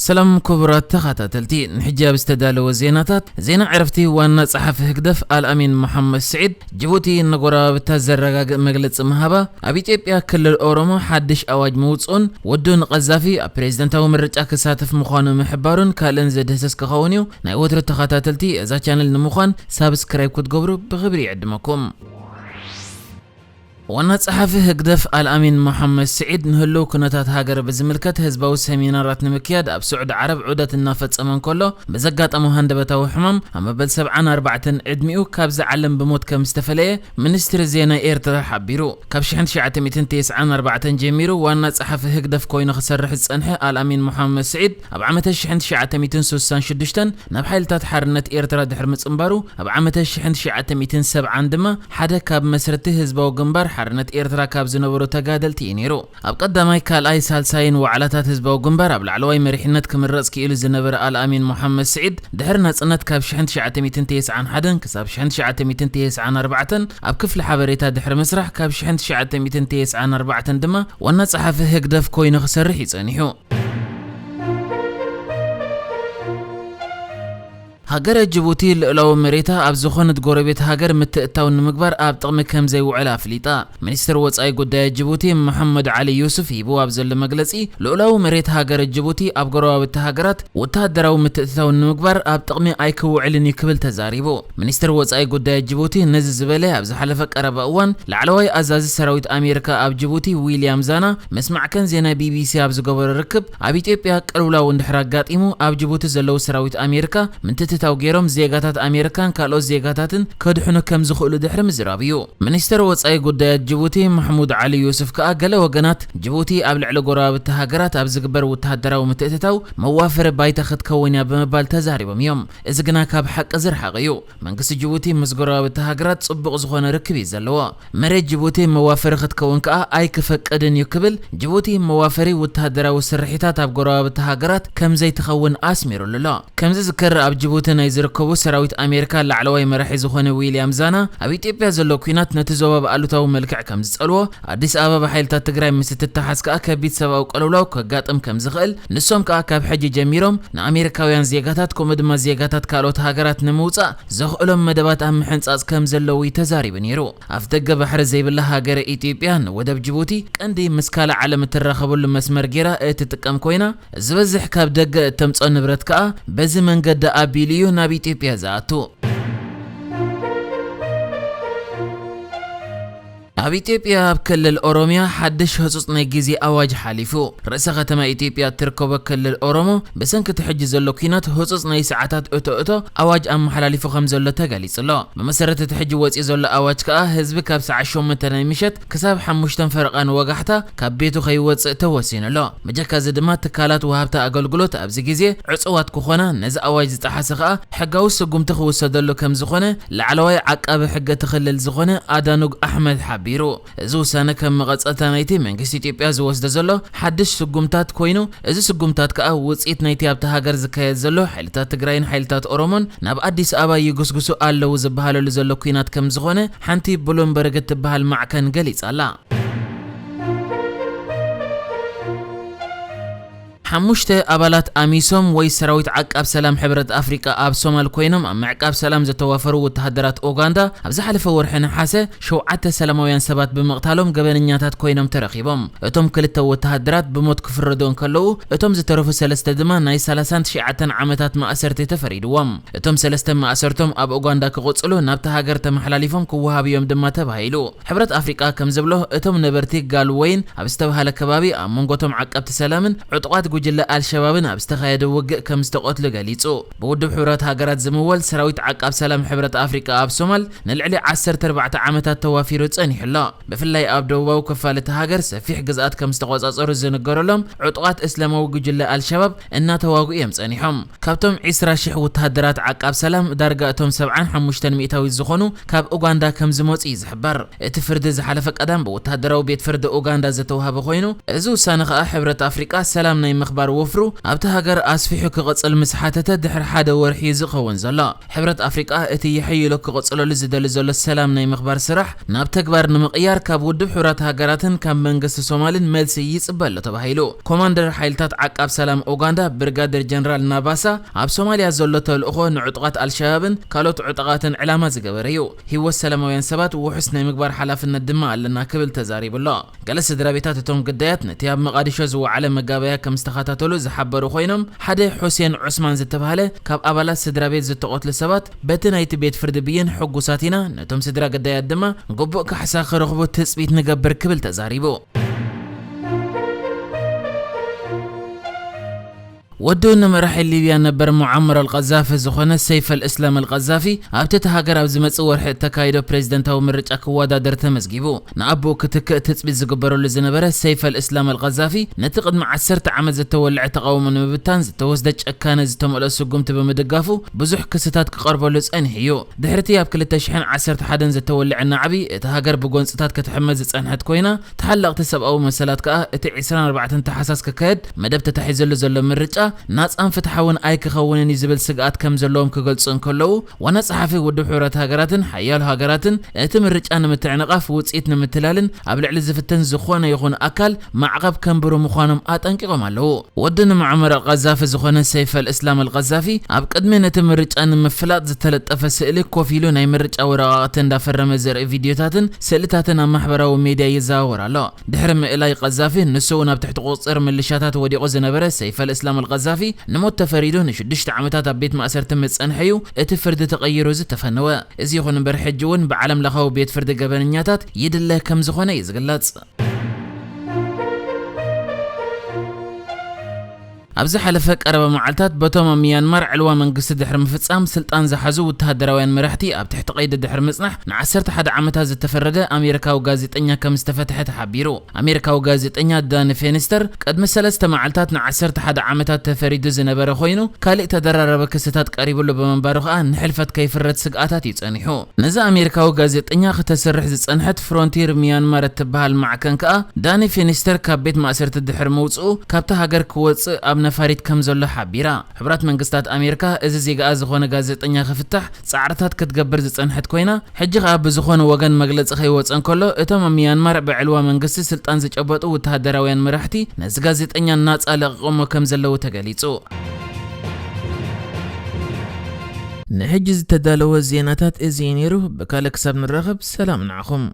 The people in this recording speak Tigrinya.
ሰላም ክቡራት ተኸታተልቲ፣ ንሕጂ ኣብ ዝተዳለወ ዜናታት፣ ዜና ዕረፍቲ ዋና ጸሓፊ ህግደፍ ኣልኣሚን መሓመድ ስዒድ፣ ጅቡቲ ንጎረባብታ ዘረጋግእ መግለጺ ምሃባ፣ ኣብ ኢትዮጵያ ክልል ኦሮሞ ሓድሽ ኣዋጅ ምውጽኡን፣ ውዱ ንቀዛፊ ኣብ ፕሬዝደንታዊ ምርጫ ክሳተፍ ምዃኑ ምሕባሩን ካልእን ዝድህሰስ ክኸውን እዩ። ናይ ወትሩ ተኸታተልቲ እዛ ቻነል ንምዃን ሳብስክራይብ ክትገብሩ ብኽብሪ ይዕድመኩም። ዋና ጸሓፊ ህግደፍ ኣልኣሚን መሓመድ ስዒድ፣ ንህልው ኩነታት ሃገር ብዝምልከት ህዝባዊ ሰሚናራት ንምክያድ ኣብ ስዑዲ ዓረብ ዑደት እናፈጸመ እንከሎ፣ ብዘጋጠሞ ሃንደበታዊ ሕማም ኣብ መበል ሰብዓን ኣርባዕተን ዕድሚኡ ካብዚ ዓለም ብሞት ከም ዝተፈለየ ሚኒስትሪ ዜና ኤርትራ ሓቢሩ። ካብ ሽሕን ትሽዓተ ሚእትን ተስዓን ኣርባዕተን ጀሚሩ ዋና ጸሓፊ ህግደፍ ኮይኑ ክሰርሕ ዝጸንሐ ኣልኣሚን መሓመድ ስዒድ፣ ኣብ ዓመተ ሽሕን ትሽዓተ ሚእትን ስሳን ሽዱሽተን ናብ ሓይልታት ሓርነት ኤርትራ ድሕሪ ምጽንባሩ፣ ኣብ ዓመተ ሽሕን ትሽዓተ ሚእትን ሰብዓን ድማ ሓደ ካብ መስረቲ ህዝባዊ ግንባር ሓርነት ኤርትራ ካብ ዝነበሩ ተጋደልቲ እዩ ነይሩ። ኣብ ቀዳማይ፣ ካልኣይ፣ ሳልሳይን ዋዕላታት ህዝባዊ ግንባር ኣብ ላዕለዋይ መሪሕነት ክምረጽ ክኢሉ ዝነበረ ኣልኣሚን መሓመድ ስዒድ፣ ድሕሪ ናጽነት ካብ ሽሕን ትሽዓተ ሚእትን ተስዓን ሓደን ክሳብ ሽሕን ትሽዓተ ሚእትን ተስዓን ኣርባዕተን ኣብ ክፍሊ ሓበሬታ ድሕሪ ምስራሕ፣ ካብ ሽሕን ትሽዓተ ሚእትን ተስዓን ኣርባዕተን ድማ ዋና ጸሓፊ ህግደፍ ኮይኑ ክሰርሕ እዩ ጸኒሑ። ሃገረ ጅቡቲ ልኡላዊ መሬታ ኣብ ዝኾነት ጎረቤት ሃገር ምትእትታው ንምግባር ኣብ ጥቕሚ ከም ዘይውዕል ኣፍሊጣ። ሚኒስትር ወጻኢ ጉዳያት ጅቡቲ መሐመድ ዓሊ ዩሱፍ ሂብዎ ኣብ ዘሎ መግለጺ፣ ልኡላዊ መሬት ሃገረ ጅቡቲ ኣብ ጎረባብቲ ሃገራት ወተሃደራዊ ምትእትታው ንምግባር ኣብ ጥቕሚ ኣይክውዕልን እዩ ክብል ተዛሪቡ። ሚኒስትር ወጻኢ ጉዳያት ጅቡቲ ነዚ ዝበለ ኣብ ዝሓለፈ ቀረባ እዋን፣ ላዕለዋይ ኣዛዚ ሰራዊት ኣሜሪካ ኣብ ጅቡቲ ዊልያም ዛና ምስ ማዕከን ዜና ቢቢሲ ኣብ ዝገበሮ ርክብ፣ ኣብ ኢትዮጵያ ቅልውላው እንድሕር ኣጋጢሙ፣ ኣብ ጅቡቲ ዘለዉ ሰራዊት ኣሜሪካ ምትእትታው ገይሮም ዜጋታት ኣሜሪካን ካልኦት ዜጋታትን ከድሕኑ ከም ዝኽእሉ ድሕሪ ምዝራብ እዩ። ሚኒስትር ወጻኢ ጉዳያት ጅቡቲ ማሕሙድ ዓሊ ዩሱፍ ከኣ፣ ገለ ወገናት ጅቡቲ ኣብ ልዕሊ ጎረባብቲ ሃገራት ኣብ ዝግበር ወተሃደራዊ ምትእትታው መዋፈሪ ባይታ ክትከውን እያ ብምባል ተዛሪቦም እዮም። እዚ ግና ካብ ሓቂ ዝረሓቐ እዩ። መንግስቲ ጅቡቲ ምስ ጎረባብቲ ሃገራት ጽቡቕ ዝኾነ ርክብ እዩ ዘለዎ። መሬት ጅቡቲ መዋፈሪ ክትከውን ከኣ ኣይክፈቅድን እዩ ክብል፣ ጅቡቲ መዋፈሪ ወተሃደራዊ ስርሒታት ኣብ ጎረባብቲ ሃገራት ከም ዘይትኸውን ኣስሚሩሉ ኣሎ። ከም ዝዝከር፣ ኣብ ጅቡቲ ናይ ዝርከቡ ሰራዊት ኣሜሪካ ላዕለዋይ መራሒ ዝኾነ ዊልያም ዛና፣ ኣብ ኢትዮጵያ ዘሎ ኲናት ነቲ ዞባ ብኣሉታዊ መልክዕ ከም ዝጸልዎ፣ ኣዲስ ኣበባ ሓይልታት ትግራይ ምስ እትተሓዝ ከኣ ከቢድ ሰብኣዊ ቅልውላው ከጋጥም ከም ዝኽእል፣ ንሶም ከኣ ካብ ሕጂ ጀሚሮም ንኣሜሪካውያን ዜጋታት ከምኡ ድማ ዜጋታት ካልኦት ሃገራት ንምውጻእ ዘኽእሎም መደባት ኣብ ምሕንጻጽ ከም ዘለዉ እዩ ተዛሪቡ ነይሩ። ኣፍ ደገ ባሕሪ ዘይብላ ሃገረ ኢትዮጵያ ንወደብ ጅቡቲ ቀንዲ ምስ ካልእ ዓለም እትራኸበሉ መስመር ጌራ እትጥቀም ኮይና፣ ዝበዝሕ ካብ ደገ እተምጽኦ ንብረት ከኣ በዚ መንገዲ ኣቢሉ እዩ ናብ ኢትዮጵያ ዝኣቱ። ኣብ ኢትዮጵያ ኣብ ክልል ኦሮምያ ሓድሽ ህጹጽ ናይ ግዜ ኣዋጅ ሓሊፉ። ርእሰ ከተማ ኢትዮጵያ እትርከቦ ክልል ኦሮሞ ብሰንኪ እቲ ሕጂ ዘሎ ኲናት ህጹጽ ናይ ሰዓታት እቶ እቶ ኣዋጅ ኣመሓላሊፉ ከም ዘሎ ተገሊጹ ኣሎ። ብመሰረት እቲ ሕጂ ወጺኡ ዘሎ ኣዋጅ ከኣ ህዝቢ ካብ ሰዓት ሸሞንተ ናይ ምሸት ክሳብ ሓሙሽተ ፈረቓ ንወጋሕታ ካብ ቤቱ ከይወጽእ ተወሲኑ ኣሎ። ብጀካ እዚ ድማ ትካላት ወሃብቲ ኣገልግሎት ኣብዚ ግዜ ዕጹዋት ክኾና፣ ነዚ ኣዋጅ ዝጠሓሰ ከኣ ሕጋዊ ስጉምቲ ክውሰደሉ ከም ዝኾነ ላዕለዋይ ዓቃቢ ሕጊ እቲ ክልል ዝኾነ ኣዳኑግ ኣሕመድ ሓቢሩ። እዚ ውሳነ ከም መቐጸልታ ናይቲ መንግስቲ ኢትዮጵያ ዝወስዶ ዘሎ ሓድሽ ስጉምታት ኮይኑ፣ እዚ ስጉምታት ከኣ ውጽኢት ናይቲ ኣብታ ሃገር ዝካየድ ዘሎ ሓይልታት ትግራይን ሓይልታት ኦሮሞን ናብ ኣዲስ ኣበባ ይጉስጉሱ ኣለዉ ዝበሃለሉ ዘሎ ኲናት ከም ዝኾነ ሓንቲ ብሉምበርግ እትበሃል ማዕከን ገሊጻ ኣላ። ሓሙሽተ ኣባላት ኣሚሶም ወይ ሰራዊት ዓቃብ ሰላም ሕብረት ኣፍሪቃ ኣብ ሶማል ኮይኖም ኣብ ምዕቃብ ሰላም ዘተዋፈሩ ወተሃደራት ኡጋንዳ፣ ኣብ ዝሓለፈ ወርሒ ነሓሰ ሸውዓተ ሰላማውያን ሰባት ብምቕታሎም ገበነኛታት ኮይኖም ተረኺቦም። እቶም ክልተ ወተሃደራት ብሞት ክፍረዱ እንከለዉ፣ እቶም ዝተረፉ ሰለስተ ድማ ናይ ሰላሳን ትሽዓተን ዓመታት ማእሰርቲ ተፈሪድዎም። እቶም ሰለስተ ማእሰርቶም ኣብ ኡጋንዳ ክቕጽሉ ናብታ ሃገር ተመሓላሊፎም ክወሃቡ እዮም ድማ ተባሂሉ። ሕብረት ኣፍሪቃ ከም ዝብሎ፣ እቶም ነበርቲ ጋልወይን ኣብ ዝተባሃለ ከባቢ ኣብ መንጎ እቶም ዓቀብቲ ሰላምን ዕጡቓት ጉጅለ ኣልሸባብን ኣብ ዝተኻየደ ውግእ ከም ዝተቐትሉ ገሊጹ። ብውድብ ሕቡራት ሃገራት ዝምወል ሰራዊት ዓቃብ ሰላም ሕብረት ኣፍሪቃ ኣብ ሶማል ንልዕሊ ዓሰርተ ኣርባዕተ ዓመታት ተዋፊሩ ጸኒሑ ኣሎ። ብፍላይ ኣብ ደቡባዊ ክፋል እቲ ሃገር ሰፊሕ ግዝኣት ከም ዝተቖጻጸሩ ዝንገረሎም ዕጡቓት እስላማዊ ጉጅለ ኣልሸባብ እናተዋግኡ እዮም ጸኒሖም። ካብቶም ዕስራ ሽሕ ወተሃደራት ዓቃብ ሰላም፣ ዳርጋ እቶም ሰብዓን ሓሙሽተን ሚእታዊት ዝኾኑ ካብ ኡጋንዳ ከም ዝመጹ እዩ ዝሕበር። እቲ ፍርዲ ዝሓለፈ ቀዳም ብወተሃደራዊ ቤት ፍርዲ ኡጋንዳ ዝተዋህበ ኮይኑ፣ እዚ ውሳነ ከኣ ሕብረት ኣፍሪቃ ሰላም ናይ ምኽ- ምኽባር ወፍሩ ኣብቲ ሃገር ኣስፊሑ ክቕጽል ምስ ሓተተ ድሕሪ ሓደ ወርሒ እዩ ዝኸውን ዘሎ። ሕብረት ኣፍሪቃ እቲ የሐይሎ ክቕጽለሉ ዝደሊ ዘሎ ሰላም ናይ ምኽባር ስራሕ ናብ ተግባር ንምቕያር ካብ ውድብ ሕቡራት ሃገራትን ካብ መንግስቲ ሶማልን መልሲ ይጽበ ኣሎ ተባሂሉ። ኮማንደር ሓይልታት ዓቃብ ሰላም ኡጋንዳ ብርጋደር ጀነራል ናባሳ ኣብ ሶማልያ ዘሎ ተልእኾ ንዕጡቓት ኣልሸባብን ካልኦት ዕጡቓትን ዕላማ ዝገበረ እዩ። ህይወት ሰላማውያን ሰባት ውሑስ ናይ ምግባር ሓላፍነት ድማ ኣለና ክብል ተዛሪቡ ኣሎ። ገለ ስድራ ቤታት እቶም ግዳያት ነቲ ኣብ መቓዲሾ ዝወዓለ መጋበያ ከም ዝተኸታተሉ ዝሓበሩ ኮይኖም፣ ሓደ ሑሴን ዑስማን ዝተባህለ ካብ ኣባላት ስድራ ቤት ዝተቐትሉ ሰባት በቲ ናይቲ ቤት ፍርዲ ብይን ሕጉሳት ኢና፣ ነቶም ስድራ ግዳያት ድማ ግቡእ ካሕሳ ክረኽቡ ትጽቢት ንገብር ክብል ተዛሪቡ። ወዱ ንመራሒ ሊብያ ነበር ሙዓመር ኣልቀዛፊ ዝኾነ ሰይፍ ኣልእስላም ኣልቀዛፊ ኣብቲ እቲ ሃገር ኣብ ዝመጽእ ወርሒ እተካይዶ ፕሬዝደንታዊ ምርጫ ክወዳደር ተመዝጊቡ። ንኣቦኡ ክትክእ ትጽቢት ዝግበረሉ ዝነበረ ሰይፍ ኣልእስላም ኣልቀዛፊ ነቲ ቅድሚ ዓሰርተ ዓመት ዝተወልዐ ተቓውሞ ንምብታን ዝተወስደ ጨካነ ዝተመልኦ ስጉምቲ ብምድጋፉ ብዙሕ ክስታት ክቐርበሉ ጸኒሑ እዩ። ድሕሪቲ ኣብ ክልተ ሽሕን ዓሰርተ ሓደን ዝተወልዐ ናዕቢ እቲ ሃገር ብጎንጽታት ክትሕመስ ዝጸንሐት ኮይና፣ ተሓለቕቲ ሰብኣዊ መሰላት ከኣ እቲ ዕስራን ኣርባዕተን ታሕሳስ ክካየድ መደብ ተታሒዘሉ ዘሎ ምርጫ ናጻን ፍትሓውን ኣይክኸውንን እዩ ዝብል ስግኣት ከም ዘለዎም ክገልጹ እንከለዉ፣ ዋና ጸሓፊ ውድብ ሕቡራት ሃገራትን ሓያሎ ሃገራትን እቲ ምርጫ ንምትዕንቓፍ ውጽኢት ንምትላልን ኣብ ልዕሊ ዝፍትን ዝኾነ ይኹን ኣካል ማዕቐብ ከንብሩ ምዃኖም ኣጠንቂቖም ኣለዉ። ወዲ ንሙዓመር ኣልቀዛፊ ዝኾነ ሰይፍ ኣልእስላም ኣልቀዛፊ ኣብ ቅድሚ ነቲ ምርጫ ንምፍላጥ ዝተለጠፈ ስእሊ ኮፍ ኢሉ ናይ ምርጫ ወረቓቕቲ እንዳፈረመ ዘርኢ ቪድዮታትን ስእልታትን ኣብ ማሕበራዊ ሜድያ ይዘዋወር ኣሎ። ድሕሪ ምእላይ ቀዛፊ፣ ንሱ እውን ኣብ ትሕቲ ቁጽጽር ምልሻታት ወዲቑ ዝነበረ ሰይፍ ኣልእስላም ኣልቀዛፊ ንሞት ተፈሪዱ ንሽዱሽተ ዓመታት ኣብ ቤት ማእሰርቲ ምስ ጸንሐ እዩ እቲ ፍርዲ ተቐይሩ ዝተፈነወ። እዚ ይኹን እምበር ሕጂ እውን ብዓለም ለኻዊ ቤት ፍርዲ ገበነኛታት ይድለ ከም ዝኾነ እዩ ዝግለጽ። ኣብ ዝሓለፈ ቀረባ መዓልታት በቶም ኣብ ሚያንማር ዕልዋ መንግስቲ ድሕሪ ምፍጻም ስልጣን ዝሓዙ ወተሃደራውያን መራሕቲ ኣብ ትሕቲ ቀይዲ ድሕሪ ምጽናሕ ንዓሰርተ ሓደ ዓመታት ዝተፈረደ ኣሜሪካዊ ጋዜጠኛ ከም ዝተፈትሐ ተሓቢሩ። ኣሜሪካዊ ጋዜጠኛ ዳኒ ፌኒስተር ቅድሚ ሰለስተ መዓልታት ንዓሰርተ ሓደ ዓመታት ተፈሪዱ ዝነበረ ኮይኑ፣ ካልእ ተደራረበ ክስታት ቀሪብሉ ብምንባሩ ከኣ ንሕልፈት ከይፍረድ ስግኣታት እዩ ጸኒሑ። ነዚ ኣሜሪካዊ ጋዜጠኛ ክተስርሕ ዝጸንሐት ፍሮንቲር ሚያንማር እትበሃል ማዕከን ከኣ ዳኒ ፌኒስተር ካብ ቤት ማእሰርቲ ድሕሪ ምውጽኡ ካብታ ሃገር ክወጽእ ኣብ ነፋሪት ከም ዘሎ ሓቢራ። ሕቡራት መንግስታት ኣሜሪካ እዚ ዜጋኣ ዝኾነ ጋዜጠኛ ክፍታሕ ጻዕርታት ክትገብር ዝጸንሐት ኮይና፣ ሕጂ ከኣ ብዝኾነ ወገን መግለጺ ከይወጸ እንከሎ፣ እቶም ኣብ ሚያንማር ብዕልዋ መንግስቲ ስልጣን ዝጨበጡ ወተሃደራውያን መራሕቲ ነዚ ጋዜጠኛ ናጻ ለቒቖሞ ከም ዘለዉ ተገሊጹ። ንሕጂ ዝተዳለወ ዜናታት እዚ እዩ ነይሩ። ብካልእ ክሳብ ንራኸብ ሰላም ንዓኹም።